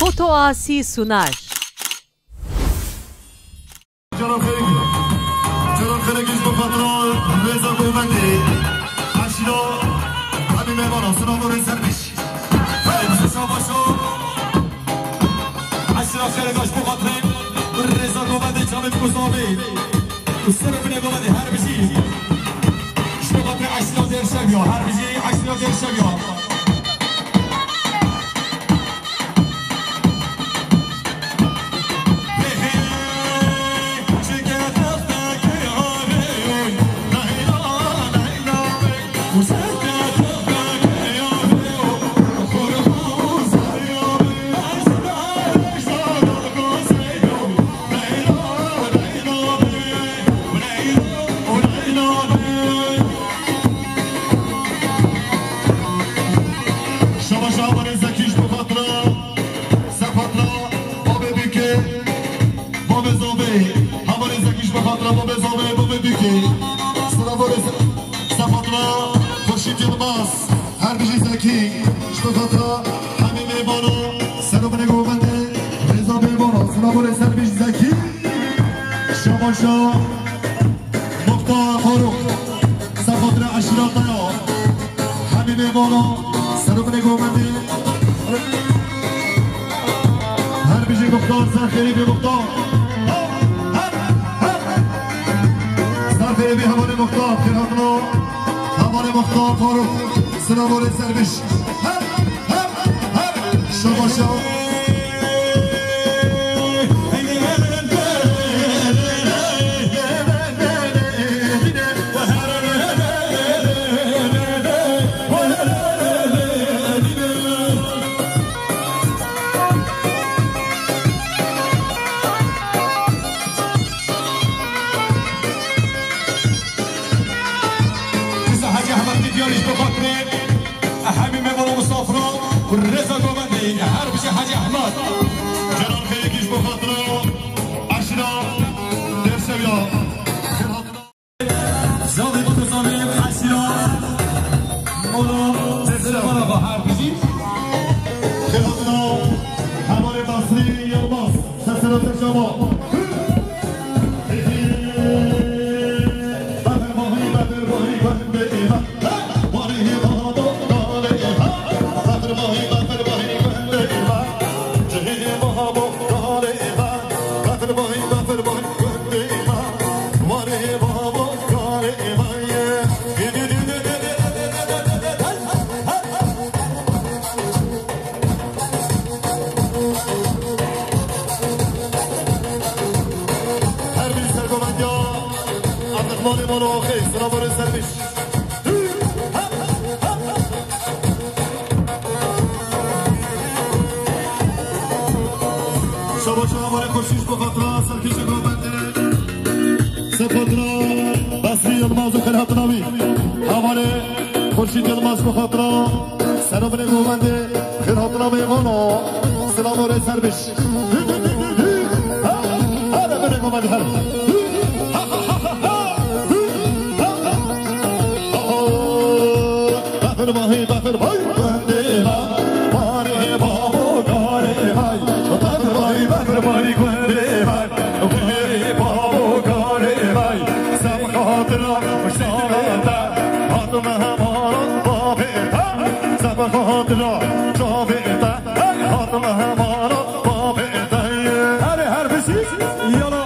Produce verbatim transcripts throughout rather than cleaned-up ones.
Foto Asi sunar. Caran xêrek, caran xêrek ji bo xatira rêza govendê, eşîra, hemî mêvanan, silav û rêz her bîş. Hey, şabaşo. Eşîra xêrek ji bo xatirê rêza govendê, çavê Mûsa bê. Û ser û binê govendê her bijî. Ji bo xatirê eşîra Dêrşev ya, her bijî eşîra Dêrşev ya. Şabaş, hevalê Zekî ji bo xatira, ser xatira babê Bîkê, babê Zobê. Hevalê Zekî ji bo xatira babê Zobê, babê Bîkê. Silav û rêz, ser xatira Xurşîd Yilmaz. Her bijî Zekî, ji bo xatira hemî mêvana, ser û binê govendê, rêza mêvana, silav û rêz her bijî Zekî. Şabaşa Muxtar Faruk, ser xatira eşîra te ya. Hemî mêvana, ser û binê govendê. Her bijî Muxtar, ser xêrî bê Muxtar. Ser xêrê bî hevalê Muxtar, xêr hatina hevalê Muxtar Faruk. Silav û rêz ser bij. Her, her, her. Şabaşa. Kisa Hacî Ehmed Didyarî ji bo xatirê hemî mêvana, misafira û rêza govendê, her bijî Hacî Ehmed. Caran xêrek ji bo xatira eşîra Dêrşev ya. Zavê Mutezamê eşîra Molo Dêrşev. Her bijî. Xêr hatina hevalê Basrî Yilmaz. Sesera te şama. Her bir sergovendiya Abdurrahman Manoxê, sıra barê sermiş. Şaba şaba barê Xurşîd ji bo xatira serkêşê govendê. Ser xatira Basrî Yilmaz û xêrhatina wî. Hevalê Xurşîd Yilmaz ji bo xatira Serobinê govendê, xêr hatina mêvano. Silav û rê ser biş. Hadi binê govendê, hadi. Bexir vahî, bexir vay, govendê ha. Barê babo, garê hay. Bexir vahî, bexir vahî, govendê hay. Barê babo, garê hay. Sem xatira, şarê te. Hatim hemara, babê te. Seba xatira çavê te, hey, hatim hemara babê te. Erê her bijî, yala.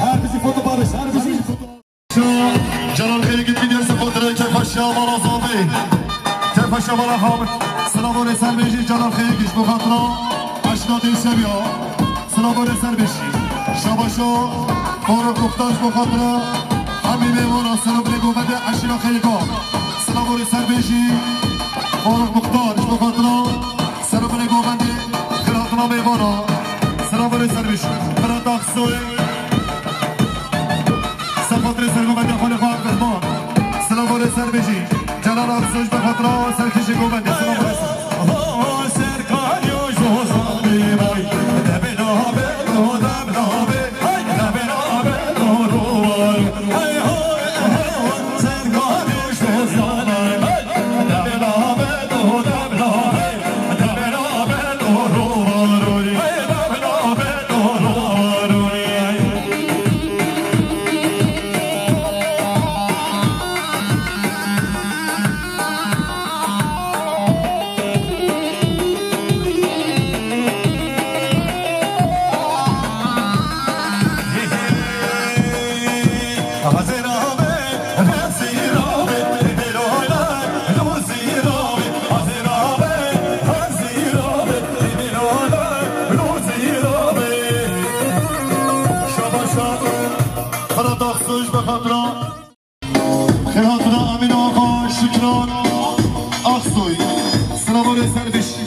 Her bizi foto barış, her bizi foto. Celal Xeyik, Diyar Sefatirê, Kefaşa Mala Zafê. Kefaşa Mala Hamid. Silav û rêz ser bêjî Celal Xeyik, ji bo xatira eşna Dêseviya. Silav û rêz ser bêjî. Şabaşa Faruk Muxtar, ji bo xatira hemî mêvana, silav lê govendê eşîra Xeyika. Silav û rêz ser bêjî Faruk Muxtar, ji bo xatira silav lê govendê xêr hatina mêvana. Silav û rêz ser bêjî. Firat Aksoy. Ser xatirê sergovendê xalê xwe Abdurrahman. Silav û rêz ser bêjî. Celal Aksoy, ji bo xatira serkêşê govendê. Silav û rêz ser. Firat Aksoy, ji bo xatira xêr hatina Emîn Axa, Şikran Aksoy. Silav û rêz ser bêjî.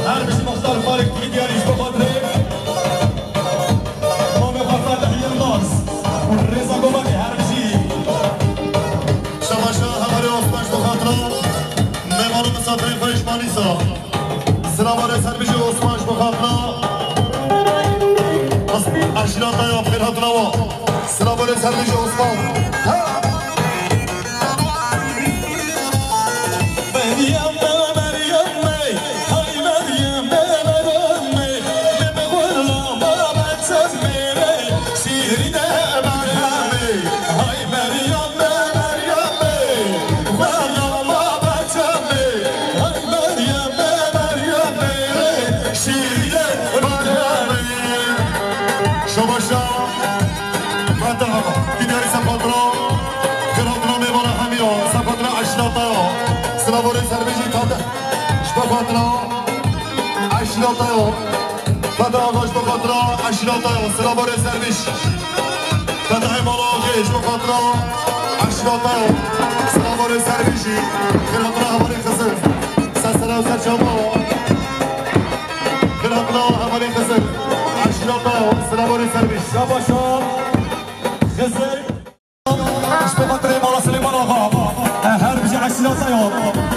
Her bijî Muxtar Farik Diyarî ji bo xatirê mamê xwe Fetih Yilmaz û rêza govendê her bijî. Şabaşa hevalê Osman ji bo xatira mêvan û misafirên xwe ji Manîsa. Silav û rêz ser bêjî Osman ji bo xatira Os-, eşîreta ya xêr hatina wa. Silav û rêz ser bêjî Osman. Ha! Meryem be, Meryem be, hay Meryem be, Meryem be, me be xurla ma be çem be re, şîrîne Meryem be, hay Meryem be, Meryem be, xurla ma be çem be, hay Meryem be, Meryem be, şîrîne Meryem be. Şabaşa. Fetih Axa, Diyarî Sefatra, xêr hatina mêvana hemiya, Sefatra eşîreta ya. Silav û rêz ser bêjî Fetih. Ji bo xatira eşîreta ya. Fetih Axa ji bo xatira eşîreta ya. Silav û rêz ser bêjî. Fetihê Mala Axê ji bo xatira eşîreta ya. Silav û rêz ser bêjî. Xêr hatina hevalê Xizir. Ser sera û ser çava. Xêr hatina hevalê Xizir. Eşîreta ya. Silav û rêz ser bêjî. Şabaşa Xizir. Ji bo xatirê Mala Silêman Axa. Her bijî eşîreta ya.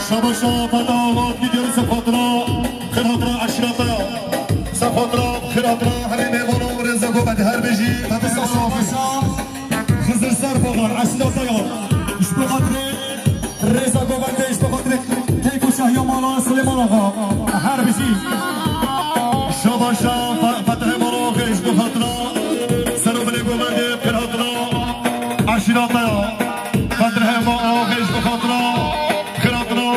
Şabaşa Fetih Axa, Diyarî Sefatra. Xêr hatina eşîreta ya. Sefatra, xêr hatina hemî mêvana û rêza govendê her bijî. Şabaşa Xizir Serbaxan, eşîreta ya. Ji bo xatirê rêza govendê, ji bo xatirê keyf û şahiya Mala Silêman Axa. Her bijî. Şabaşa Eşîrata ya, qedrê hema axê ji bi xatira xiratina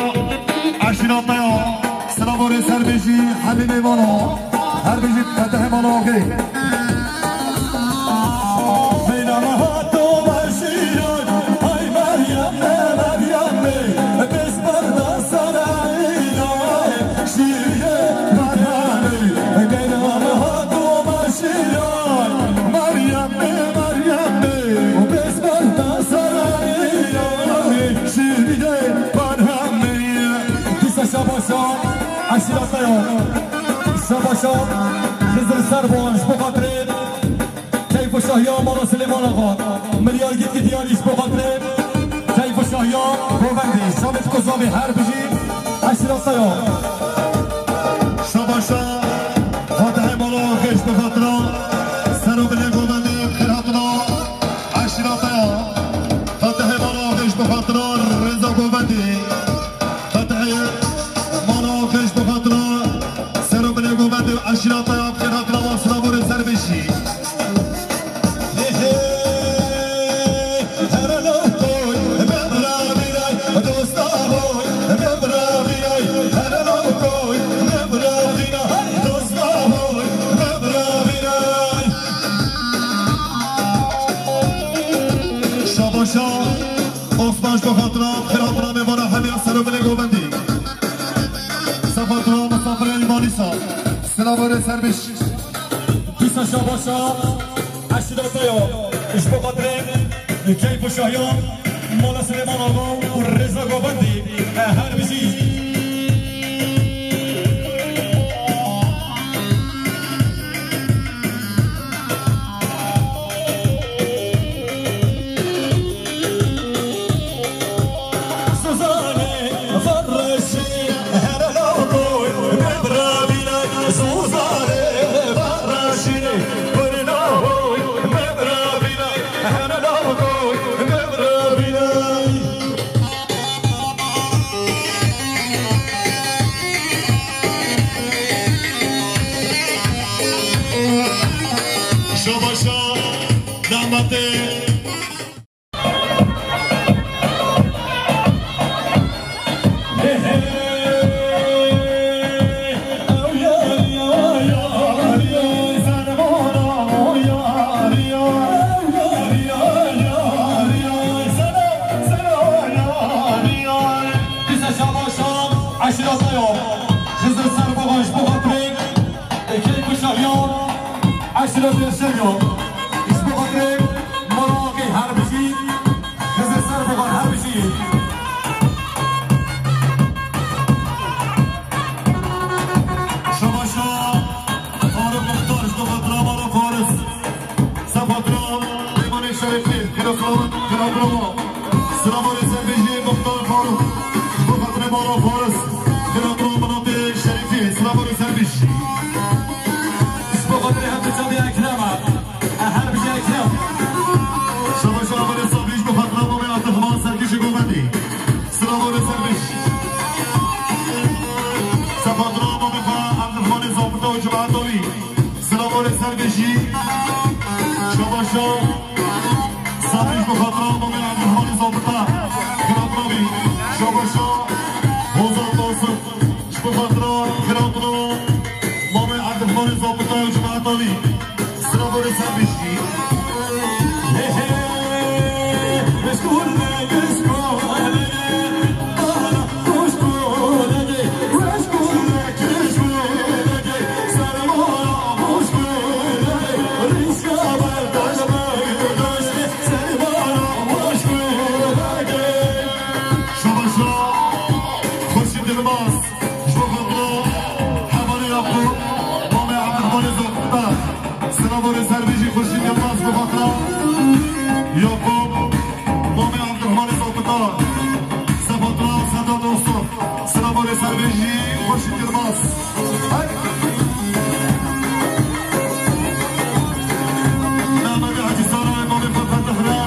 eşîrata ya. Silav û rêz her bijî hemî mêvana, her bijî qedrê hema axê. Meydana hato eşîrat, ay Meryem, Meryem, biz berda sarayda. Şîrê Meryemê, gel ana hato meşîra. Meryemê, Meryemê, û bezmenta sarayê. Şîrê Meryemê. Dîsa şabaşa eşîrata ya. Şabaşa Xizir Serboş, bu xatirê Keyf û şahiya mala Silêman Axa. Milyar gît gît diyarî ji bo xatirê keyf û şahiya govendê. Şamê Kozavê her bijî eşîrata ya. Şabaşa Fatihê mala Axê ji bo xatira ser û bilê govendê xêr hatina eşîrata ya. Fatihê mala Axê ji bo xatira rêza govendê. Fatihê mala Axê ji bo xatira ser û bilê govendê eşîrata ya. Xêr hatina wan silav û rêz ser bijî. Şabaşa Osman ji bo xatira xêr hatina mêvana hemiya ser û bilê govendî. Sefa tu misafirên Manîsa. Silav û rêz ser bijî. Dîsa şabaşa eşîrata ya ji bo xatirê keyf û şahiya mala Silêman Axa û rêza govendî her bijî. Şabaşa damatê. Dîsa şabaşa eşîrata ya. Xizir Serboxan ji bo xatirê keyf û şahiya eşîra Pêşerya. Ji bo xatirê mala Axê her bijî. Xizir Serboxan her bijî. Şabaşa Faruk Muxtar ji bo xatira mala Faris. Sefatra Peymanê Şerîfî, Xêra Silavan, Xêra Bravo. Silav û rêz ser bijî Muxtar Faruk. Ji bo xatirê mala Faris. Xêra Bravo minatê Şerîfî. Silav û rêz ser bijî. Ji bo xatirê hemdî çavê Ekrem e. E, her bijî Ekrem. Şabaşa Amirê Sabrî ji bo xatira Mamê Abdurrahman Serkişê Govendî. Silav û rêz ser bijî. Sefatra Mamê xwe Abdurrahmanê Zabita û cemaeta wî. Silav û rêz ser bijî. Şabaşa Sabrî ji bo xatira Mamê Abdurrahmanê Zabita. Xêr hatina wî. Şabaşa Hozan Nasir. Ji bo xatira xêr hatina Mamê Abdurrahmanê Zabita û cemaeta wî. Silav û rêz ser bijî. Hey, hey. Şabaşa Xurşîd Yilmaz, ji bo xatira hevalê Yaqûb, Mamê Abdurrahmanê Zabita. Silav û rêz ser bijî Xurşîd Yilmaz, ji bo xatira Yaqûb, Mamê Abdurrahmanê Zabita. Sefatra Sedat Rostov. Silav û rêz ser bijî Xurşîd Yilmaz. Hey! Namedê Hecî Sara, Mamê Fatih re.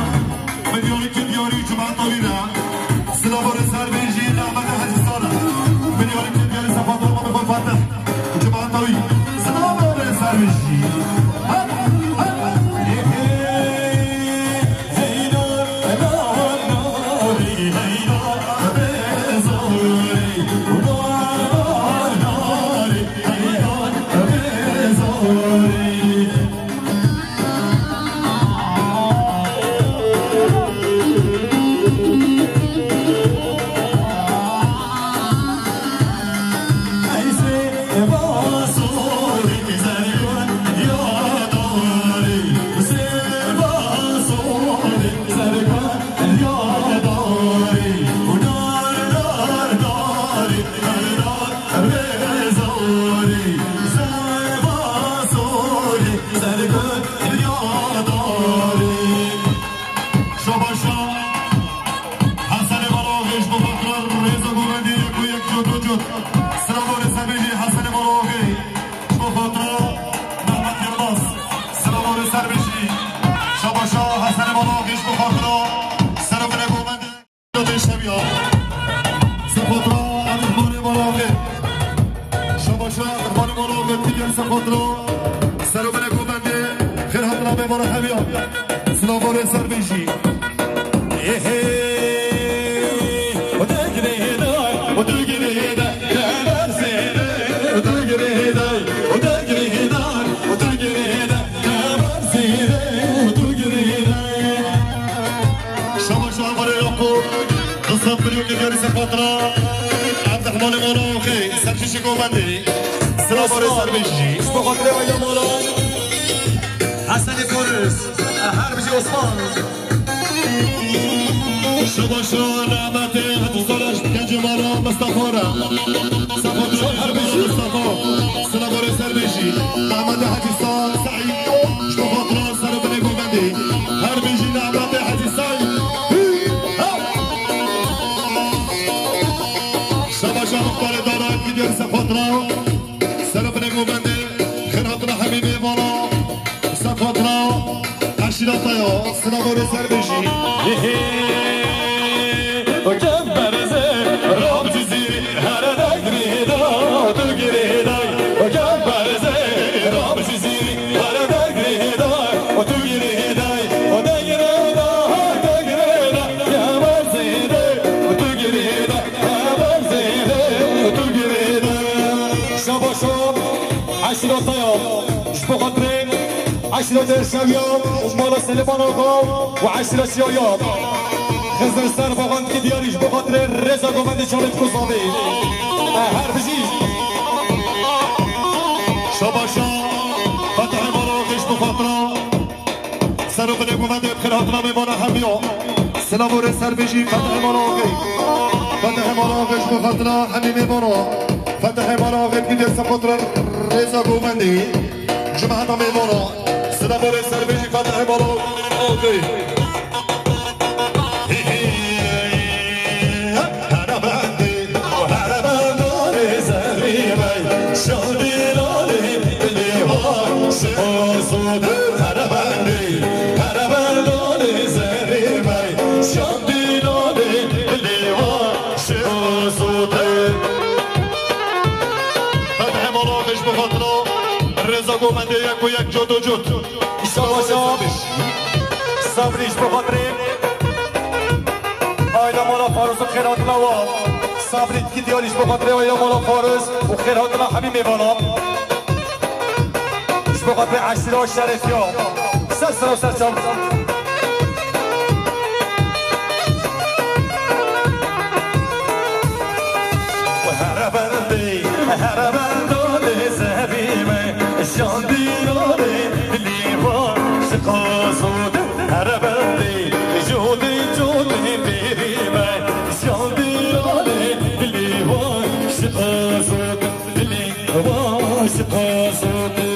Milyarî diyarî û cemaeta wî re. Silav û rêz ser bijî Namedê Hecî Sara. Milyarî diyarî Sefatra Mamê Fatih. Cemaeta wî. Silav û rêz ser bijî. Hey! Hey! Hey! Şabaşa Hesenê Balaxê ji bo xatir rêza govendê yek û yek cot û cot. Silav û rêz ser bijî Hesenê Balaxê ji bo xatir Mehmet Yilmaz. Silav û rêz ser bijî. Şabaşa Hesenê Balaxê ji bo xatir Serokê govendê. Şebiya. Sefatra Erxmanê Balaxê. Şabaşa Erxmanê Balaxê digel sefatra. Serokê govendê. Xêr hatina me bala hemiya. Silav û rêz ser bijî. Şabaş Avarê Yaqûb, Qisem Biryû Kidyarî Sefatra, Evdehmanê Manaxê, Serkişê Govendê, Silav û rêz ser bijî. Ji bo xatirê Ayda Mala, Hesenê Polis, her bijî Osman. Şabaşa Nemetê Hecî Saraş, Gencê Mala, Mistefa re. Sefatra her bijî Mistefa. Silav û rêz ser bijî. Nemetê Hecî Sa-, Seîd. Ji bo xatira Serokê govendê. Her bijî Nemetê Hecî Seîd. Hî! Ha! Şabaşa Muxtarê Dara, Kidyarî Sefatra. Serokê govendê. Xêr hatina hemî mêvana. Sefatra eşîreta ya, silav û rêz ser bijî. Hê hê, o kevberze, Rab Cizîrî, here degirê da, tu girê day. O kevberze, Rab Cizîrî, here degirê da, o tu girê day. O degirê da, degirê da, kever zêde, o tu girê da, kever zêde, o tu girê da. Şabaşo. Eşîreta ya ji bo xatirê eşîreta Şewiya û mala Selêman Axa û eşîra Şiya ya. Xizir Serbaxan Kidyarî ji bo xatirê rêza govendê çalê Kuzavê. E, her bijî. Şabaşa Fetihê Mala Axa ji bo xatira Serokê govendê, bi xêr hatina mêvana hemiya. Silav û rêz ser bijî Fetihê Mala Axê. Fetihê Mala Axê ji bo xatina hemî mêvana. Fetihê Mala Axê digire ser xatir rêza govendê. Cemaeta mêvana. Silav û rêz ser bijî Fetihê Mala Axê. Here bendê, here bendê zerrî bey, şadî lalê dilê wa şiqo sodê. Here bendê, here bendê zerrî bey, şadî lalê dilê wa şiqo sodê. Fetihê Mala Axê ji bo xatira rêza govendê yek û yek cot û cot. Şabaş, şabaş. Sabrî ji bo xatirê aîla mala Farûz û xêr hatina wa. Sabrî Kidyarî ji bo xatirê aîla mala Farûz û xêr hatina hemî mêvanan. Ji bo xatirê eşîra Şerefî ya. Ser ser û ser çav. Here bendê, here bendê zerrî me, şandî lalê dilê wa şiqo sodê. Here bendê, jodê jodê bêrî me, şandî lalê dilê wa şiqo sodê. Dilê wa şiqo sodê.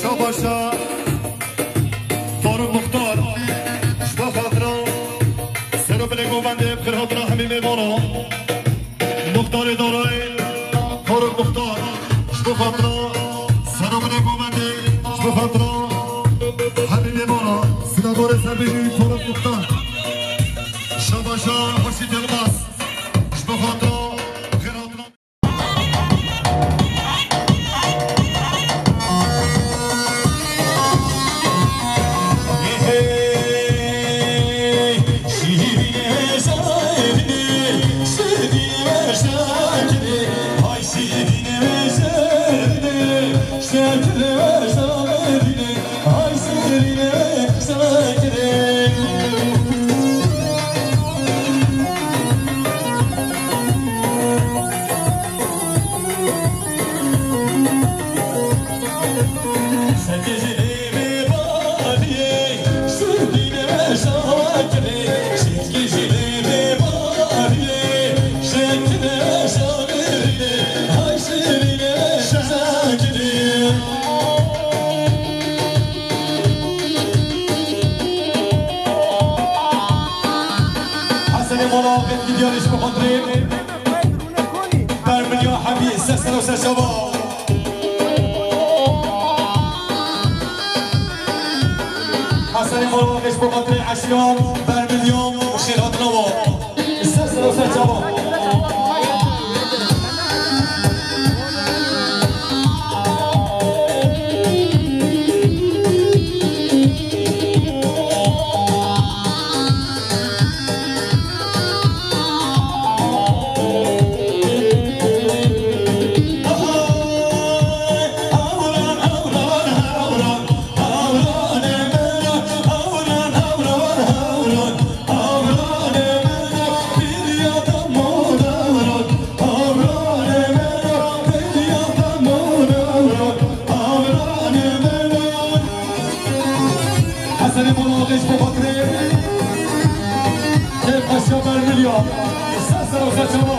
Şabaşa. Faruk Muxtar, ji bo xatira Serokê govendê, bi xêr hatina hemî mêvana. Muxtarê Darayê, Faruk Muxtar, ji bo xatira Serokê govendê, ji bo xatira hemî mêvana. Silav û rêz ser bijî Faruk Muxtar. Şabaşa Xurşîd Yilmaz, ji bo xatira xêr hatina. Eşkan, bermilyon, xêrhatina wan. Ser ser ser çavan. Hesenê Mala Axê ji bo xatirê Kêfxweşiya Bermilya. Ser ser û ser çava.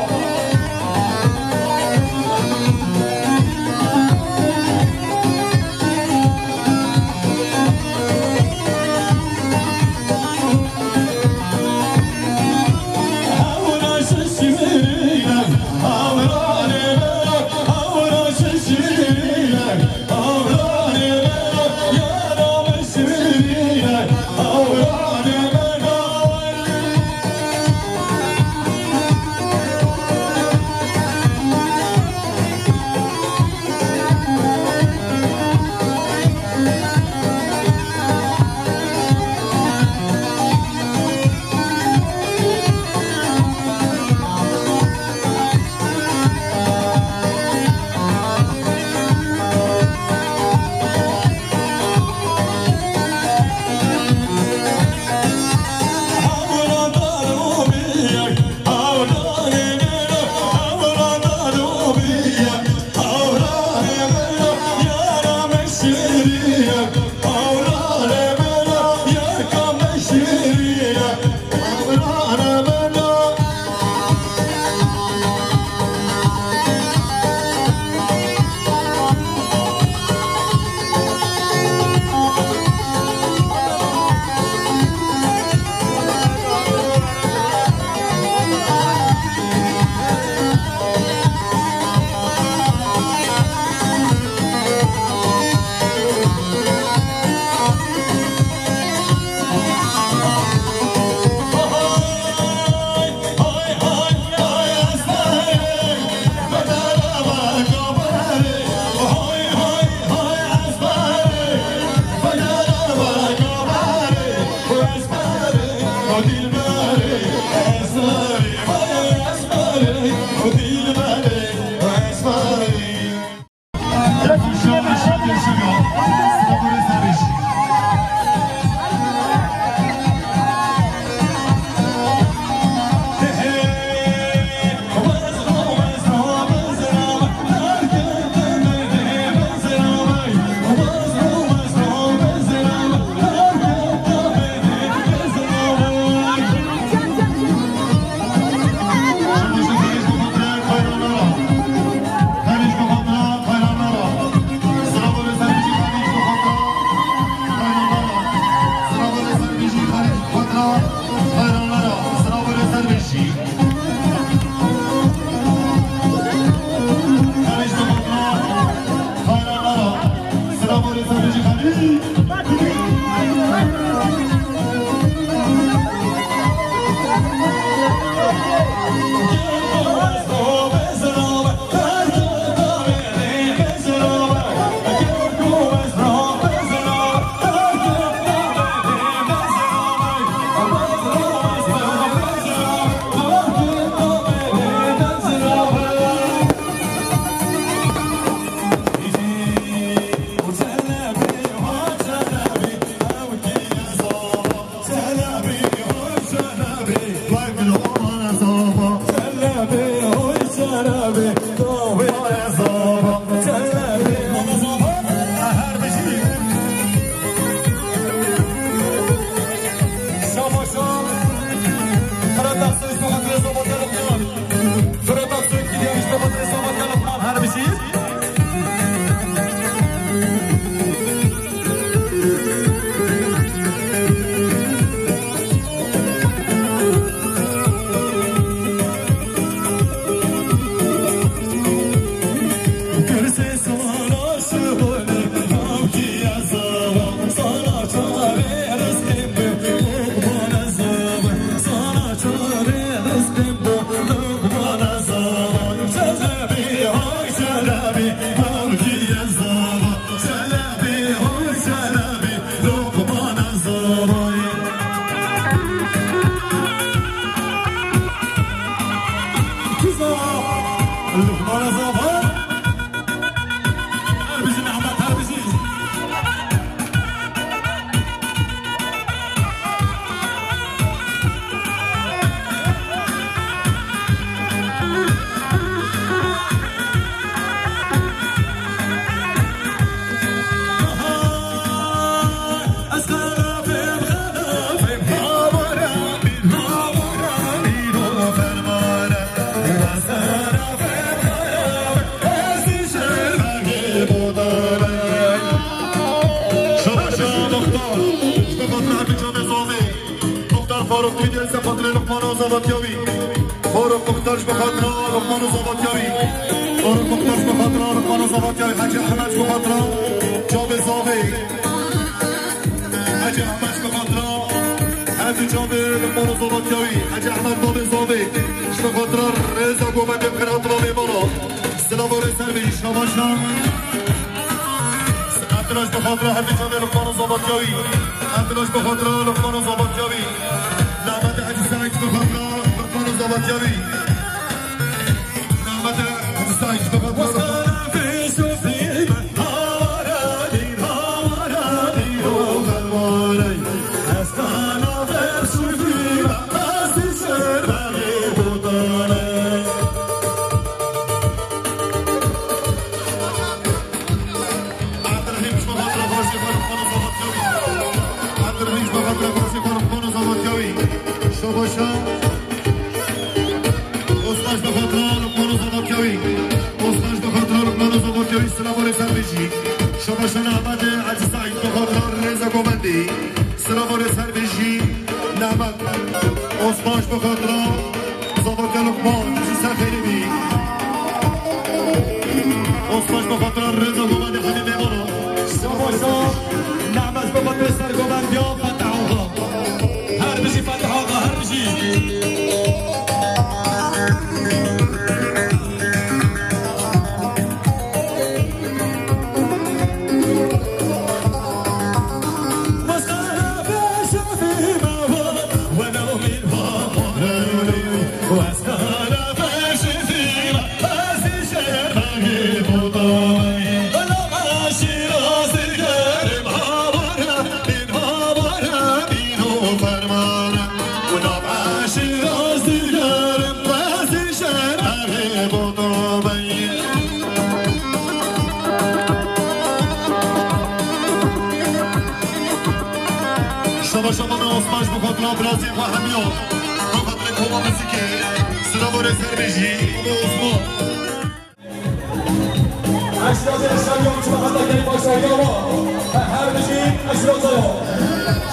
Faruk Midyel ji xatirê Luqman û Zavatya wî. Faruk Muxtar ji xatira Luqman û Zavatya wî. Faruk Muxtar ji xatira Luqman û Zavatya wî. Hecî Ehmed ji xatira Çavê Zavê. Hecî Ehmed ji xatira her du çavê Luqman û Zavatya wî. Hecî Ehmed Babê Zavê. Ji xatira rêza govendê qirêta ve bala. Silav û rêz ser bî, şabaşan. Ev tira ji xatira her du çavê Luqman û Zavatya wî. Ev tira ji xatira Luqman û Zavatya wî. Nehmet Hecî Seîd ji xatira Luqman û Zavatya wî. Nehmet Hecî Seîd ji xatira Luqman. Abdurrahîm ji xwe xatira xweşê xwe li xwe zavatiyawî. Abdurrahîm ji xwe xatira xweşê xwe li xwe zavatiyawî. Şabaşa. Osman ji xwe xatira Luqman û zavatiyawî. Osman ji xwe xatira Luqman û zavatiyawî. Silav û rêz ser bêjî. Şabaşa Nehmetê Hecî Seîd ji xwe xatira rêza govendî. Silav û rêz ser bêjî. Nehmet. Osman ji xwe xatira Zavatiya Luqman, ji ser xêrê bî. Osman ji xatira rêza govendê hemî mêvana. Şabaşa, Nehmet ji xatira ser govendiya Fetih Axa. Her bijî Fetih Axa, her bijî. Şaba şaba me Osman ji bo xatira birazên xwe hemiya. Bo xatirê koma muzîkê. Silav û rêz ser bêjî. Bo Osman. Eşrafê Eşrafî ya çima heta gelî başarî ya wa. Her bijî Eşrafê ya.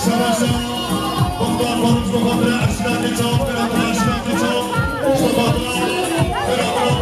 Şaba şaba. Bogdan Barış bo xatirê Eşrafê çav, Eşrafê çav. Bo xatirê Eşrafê çav.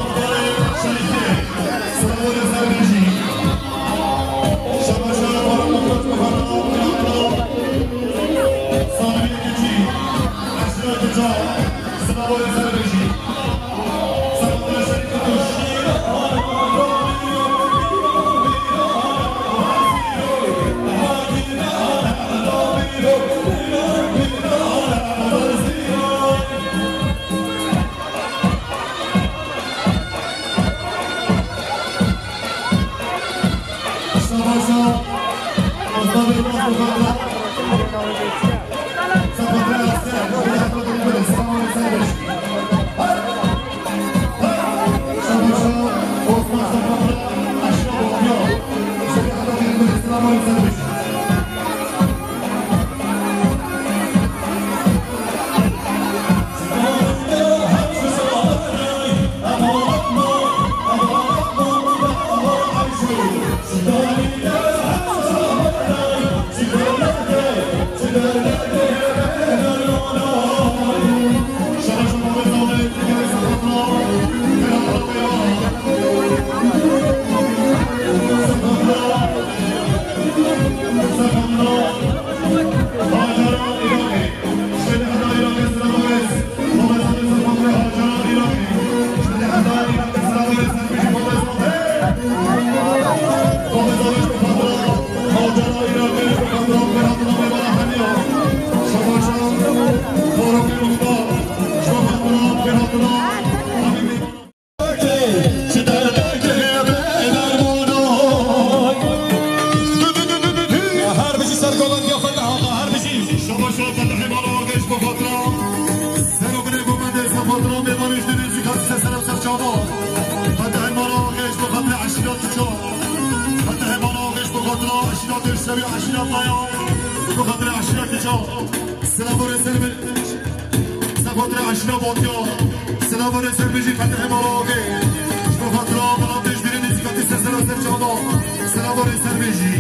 Her bijî sergolandiya Fetih Axa, her bijî. Şaba şaba Fetihê Mala Agê ji bo xatira. Ser û binê govendê ser xatira mêvanê ji dê nêzîka dise ser ev ser çava. Fetihê Mala Agê ji bo xatira eşîra Tuça. Fetihê Mala Agê ji bo xatira eşîra Dêrşewî, eşîra Taya. Ji bo xatira eşîra Tuça. Silav û rêz ser bin. Ser xatira eşîra Batiya. Silav û rêz ser bijî Fetihê Mala Agê. Ji bo xatira Mala Agê ji dê nêzîka dise ser ev ser çava. Silav û rêz ser bijî.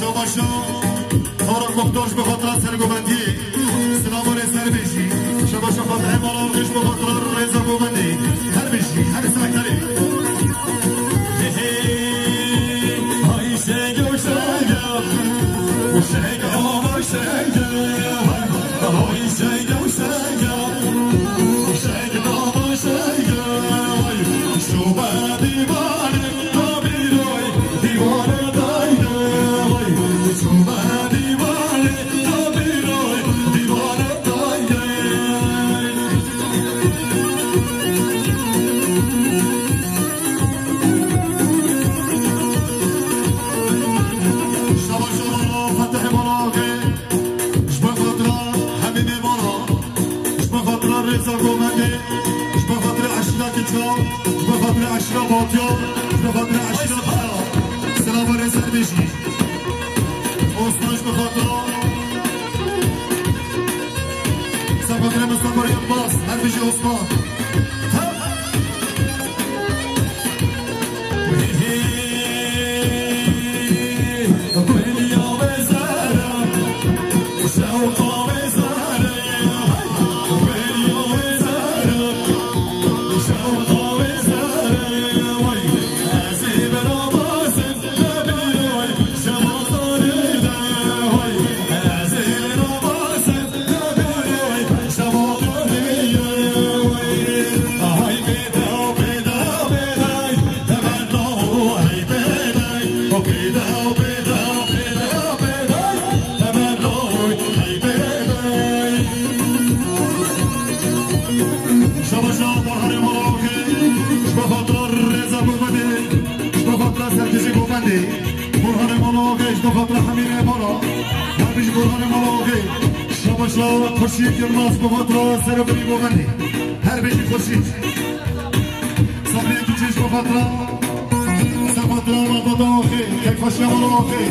Şabaşo, Faruk Muktor ji bo xatira sergomendiyê. Silavanê ser bêjî. Şabaşo Fatihê Malorxê ji bo xatira rêza govendê. Her bêjî, her sekterê. Hey, hey, ay şenge, şenge. Şenge, ay şenge. Ay şenge, şenge. Şenge, ay şenge. Ay şube divane. Şabaş ola Fatihê Malorxê, ji bo xatira hemî mêvanan. Ji bo xatira rêza govendê, ji bo xatira eşîra Kiço, ji bo xatira eşîra Batya, ji bo xatira eşîra Bala. Silavanê ser bêjî. Osman ji bo xatira. Ser xatira Mistefa Yilmaz, her bijî Osman. Şabaşa Burhanê Malorxê, ji bo xatira rêza govendê, ji bo xatira serkêşê govendê. Burhanê Malorxê, ji bo xatira hemî mêvanan. Her bijî Burhanê Malorxê. Şabaşa Xurşîd Yilmaz, ji bo xatira serokê govendê. Her bijî Xurşîd. Sabriyê Kiçî ji bo xatira, ser xatira Malbata Axê, keyfxweşiya Malorxê.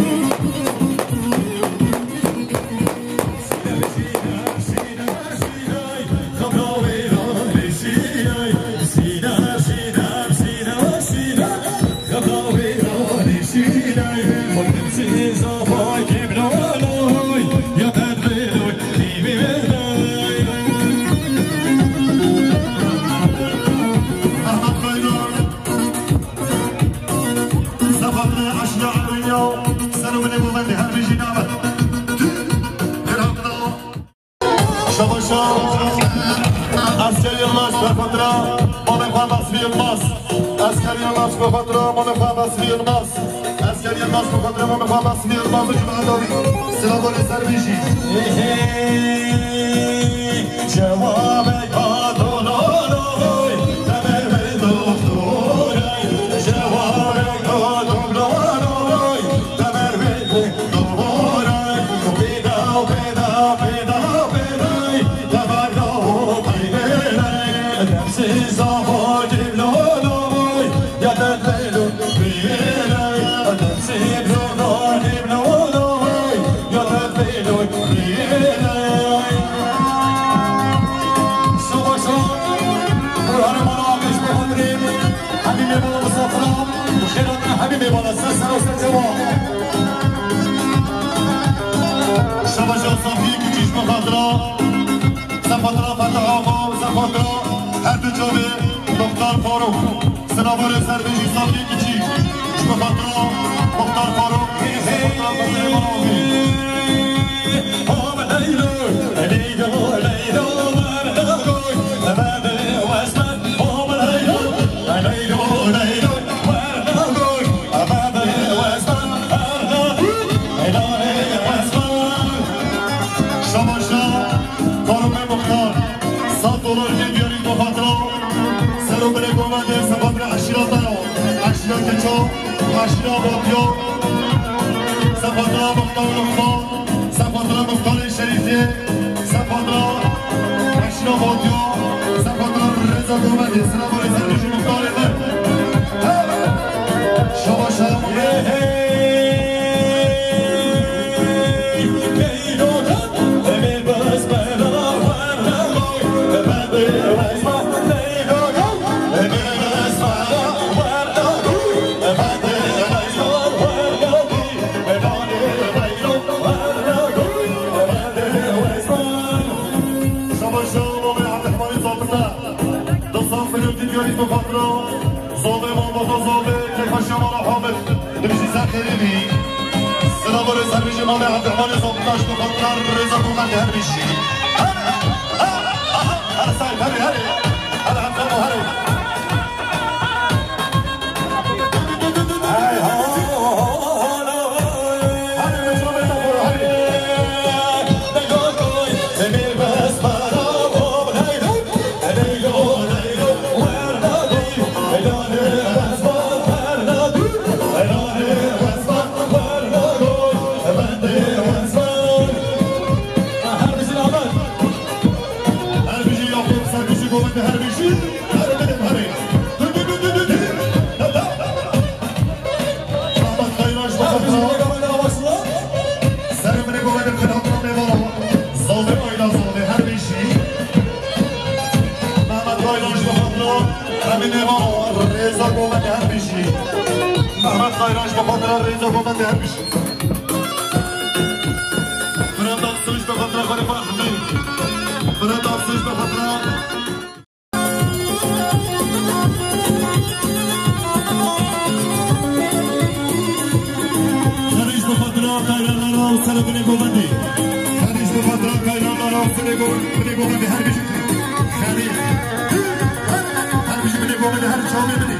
Ahmet Kaynar. Sefatine aşina Eminya, serû binê govendê her bijî navê. Tü, Iraqda. Şabaşa, Esker Yilmaz, Sefatine, Mame Xwe Basri Yilmaz. Esker Yilmaz, Sefatine, Mame Xwe Basri Yilmaz. Esker Yilmaz, Sefatine, Mame Xwe Basri Yilmaz, Cuma Dawî. Silavanê ser bijî. Cevabek adonanay, teber ve doktoray. Cevabek adonanay, teber ve doktoray. Peda, peda, peda, pedayê, teber da o peyderayê. Demsiz zahar cevlanay, ya teber Şabaşa Safiyê Kiçî ji bo xatira, ser xatira Fetah Axa û ser xatira her du çavê Muxtar Farûk. Silavanê ser bijî Safiyê Kiçî. Ji bo xatira Muxtar Farûk, ji bo xatira Fetah Axa. Şabaşa, Farûkê Muxtar, sed dolar hediye bo xatira. Serokê govendê, ser xatira eşîra te yo, eşîra Keço, eşîra Batyo, ser xatira Muxtar Muxtar, ser xatira Muxtarê Şerîfê, ser xatira eşîra Batyo, ser xatira rêza govendê, silavanê ser bijî muxtarê me. Şabaşa. Selamu rêz her bijî malê Abdurrahmanê Zobtaş, bi xatir rêza Komendê her bijî. Her, her, her, her, her, her, her, her, her. Her bijî Yakup, ser bijî Govendê, her bijî. Her bijî. Mehmet Kayraş, Mehmet Kayraş. Serê min ê govendê xelatira mêvana. Zalê ayna zalê her bijî. Mehmet Kayraş bi xatira em ê mêvana rêza govendê her bijî. Mehmet Kayraş bi xatira rêza govendê her bijî. Fırat Aksuş bi xatira Xalifa Ahmet. Fırat Aksuş bi xatira Xerîc bi xatira kayranlara û serê binê govendê. Xerîc bi xatira kayranlara û serê go-, binê govendê her bijî. Xerîc. Her bijî binê govendê her çavê binê.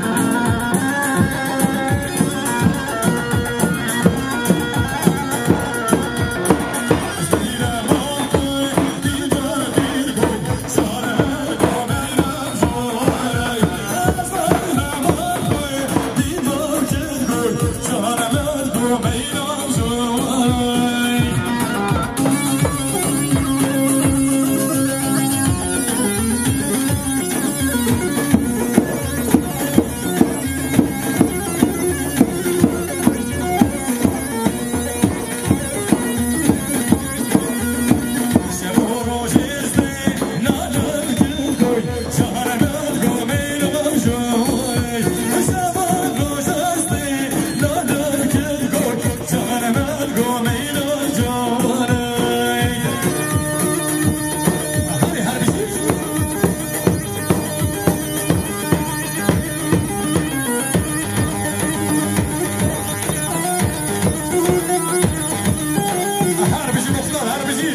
Her bijî muxtar, her bijî.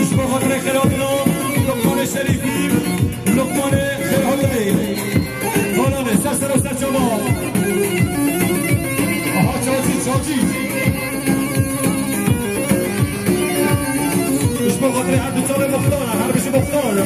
Ji bo xatirê xelatino Luqmanê Şerîfî, Luqmanê Xêrhotê. Baranê ser ser û ser çava. Aha, çavcî, çavcî. Ji bo xatirê her du çavê muxtar, her bijî muxtar.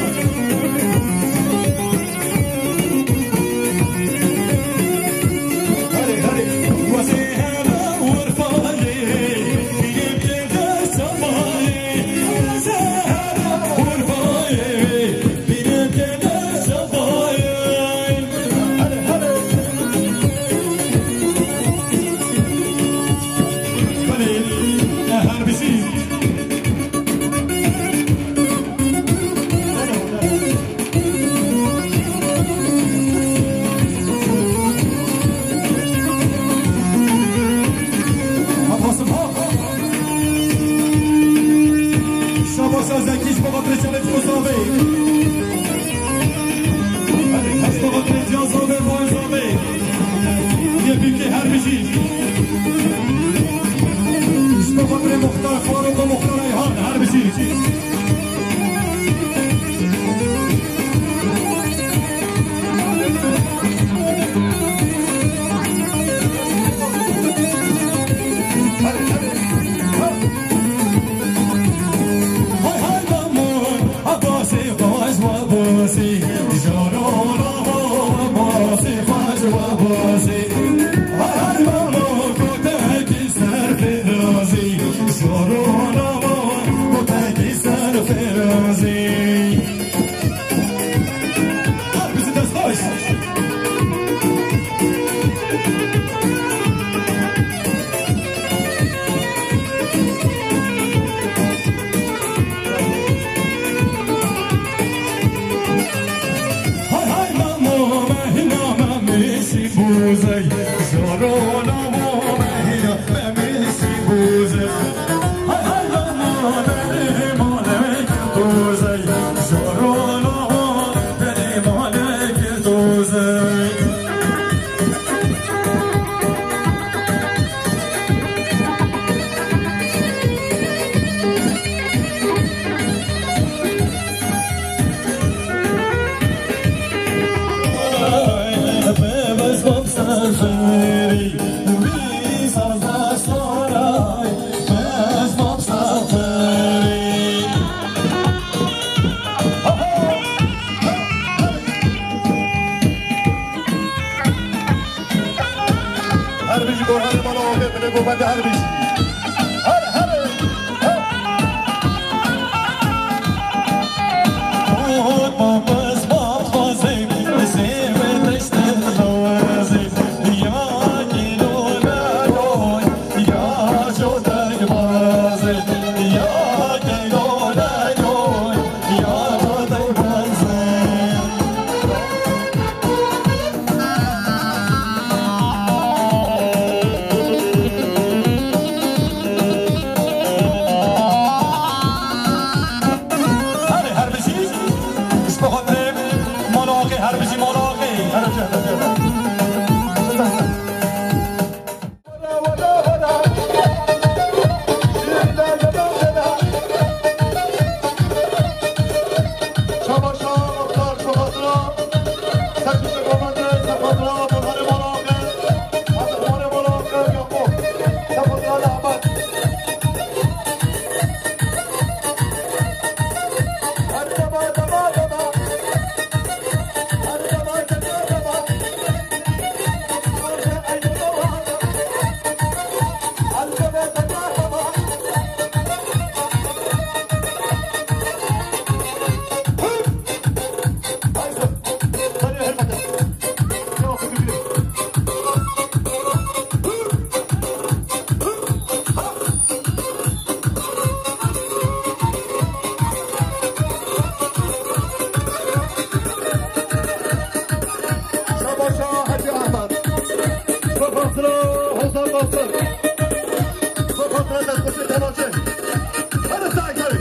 Ji bo xatirê Muxtar Farûq û Muxtar Reyhan her bijî. Hay hay mamon, Abbasê xweş we basê, jaro lavo we basê, xweş we basê. Hay hay mamon, kotekî ser firazî, jaro lavo we kotekî ser firazî. Her bizi destxweş. Hay hay mamo, mehina, memişî bûzey, jaro lavo mehina, memişî bûzey. Hay hay mamo, dere malek tozey, jaro lavo dere malek tozey. Her bijî Borhanê mala Afê, dilê govendê her bijî. Her, her, her. Her, her bijî, ji bo xatirê mala Aqê, her bijî mala Aqê. Her bijî, her bijî. Şabaşa Hacı Ahmet. Sofasına Hozan Basır. Sofasına da Kuşu Tavacı. Hadi sağ gel.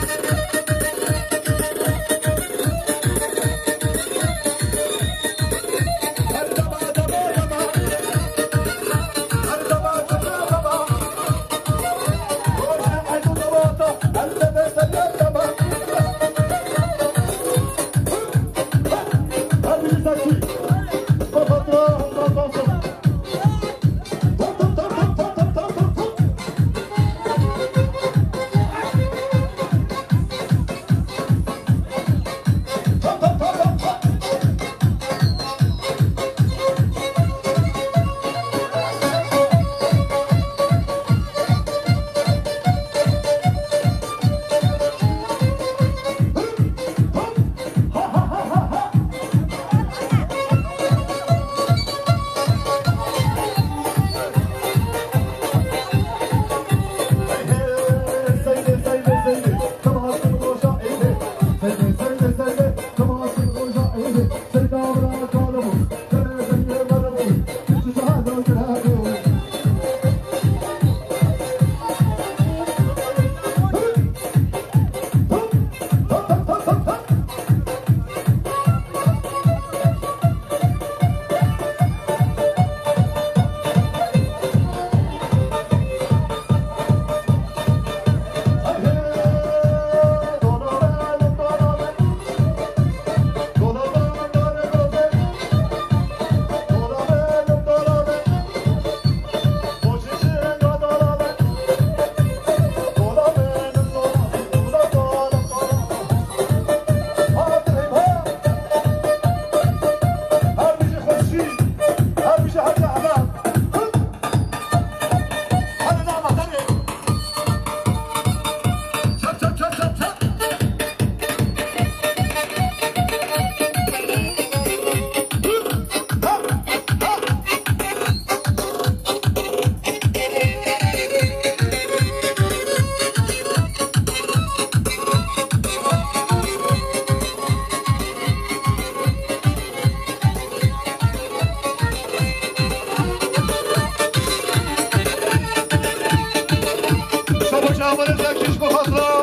Belediye Kişk, bi xatira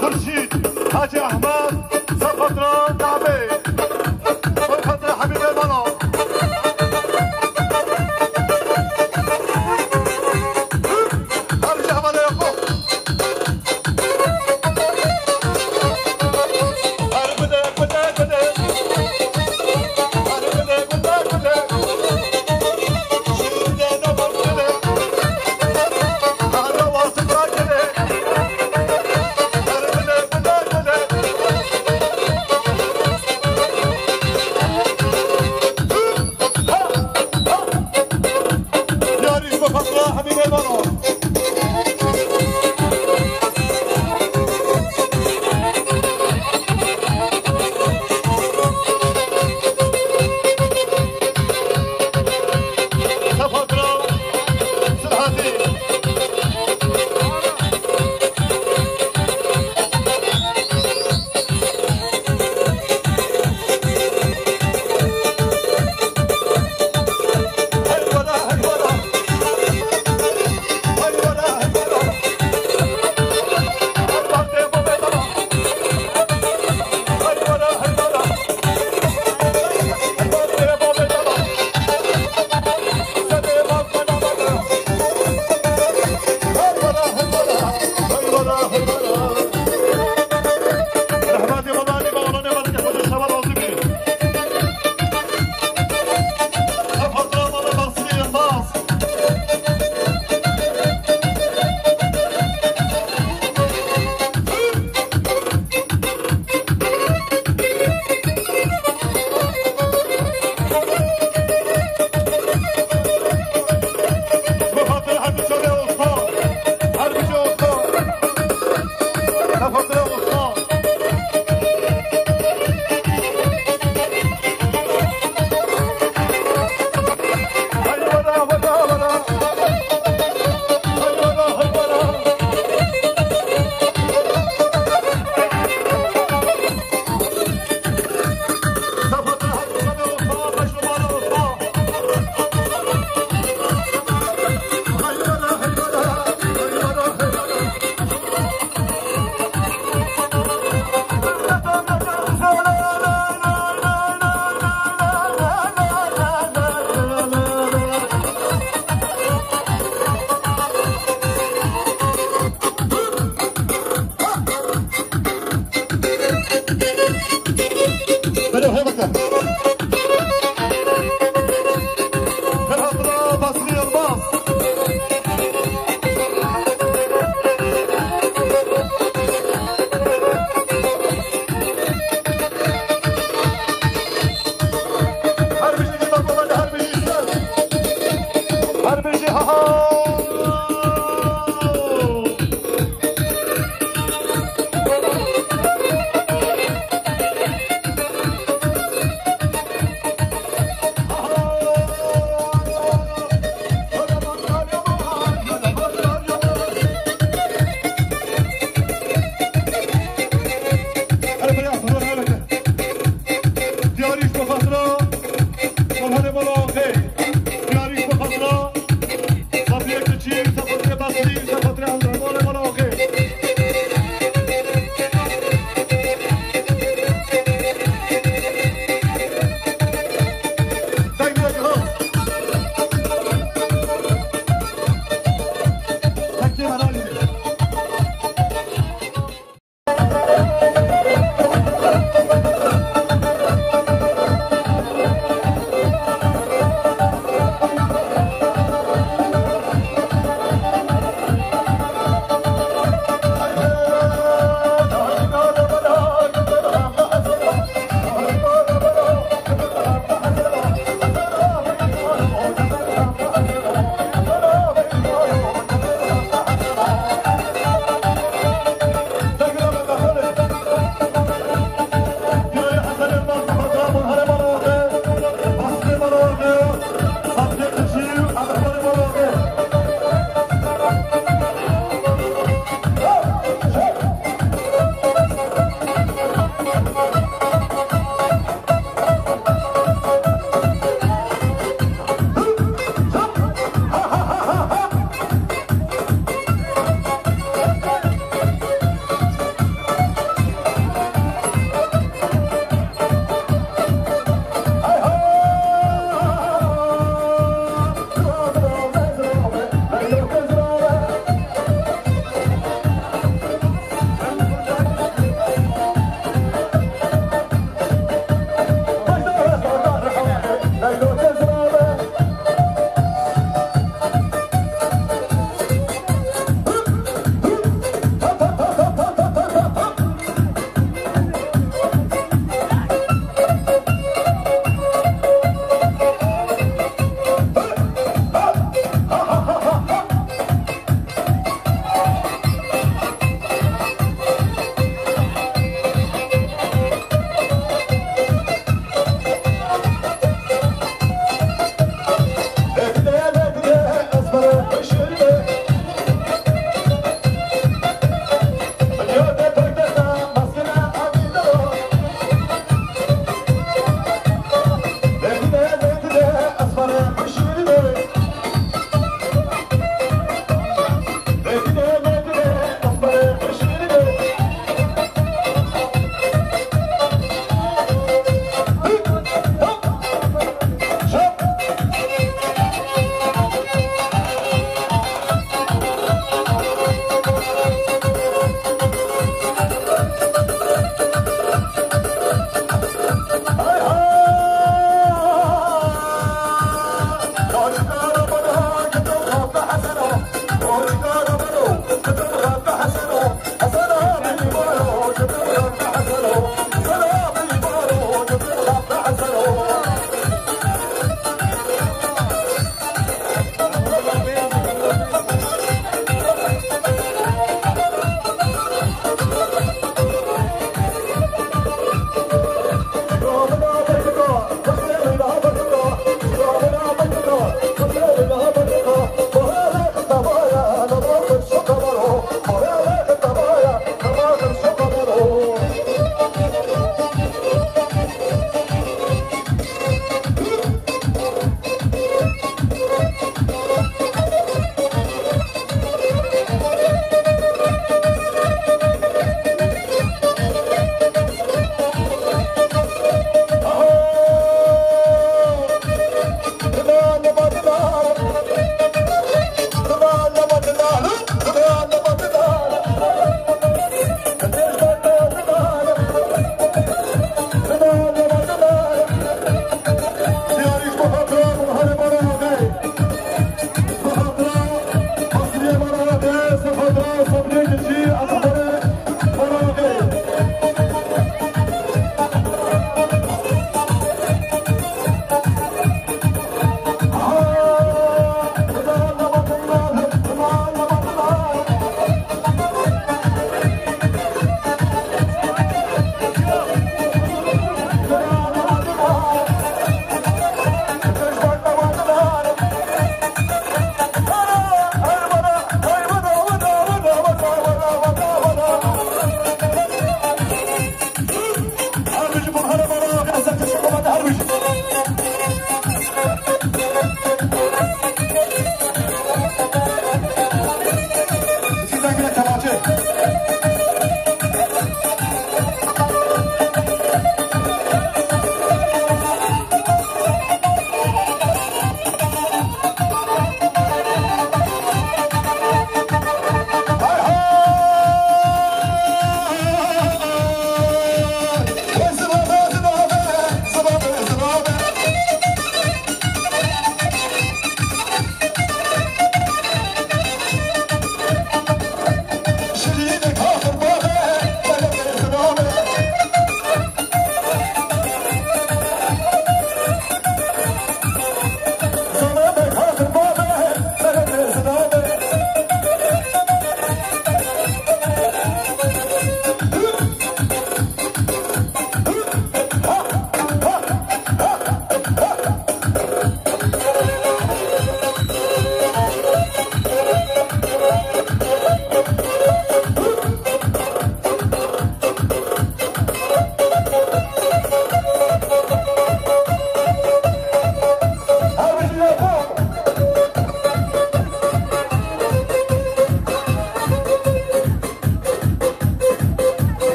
Xurşîd Hacî Ehmed, ser xatira Kabê, ser xatira Hemîdê Mala. Her ji hevalê xwe. Yarış bu patla, Habib Eyvallah. Bero, hey, bakın. Ferhat'la Basri Yılmaz. Her bir şey kitap olan, her bir şey ister. Her bir şey, ha ha.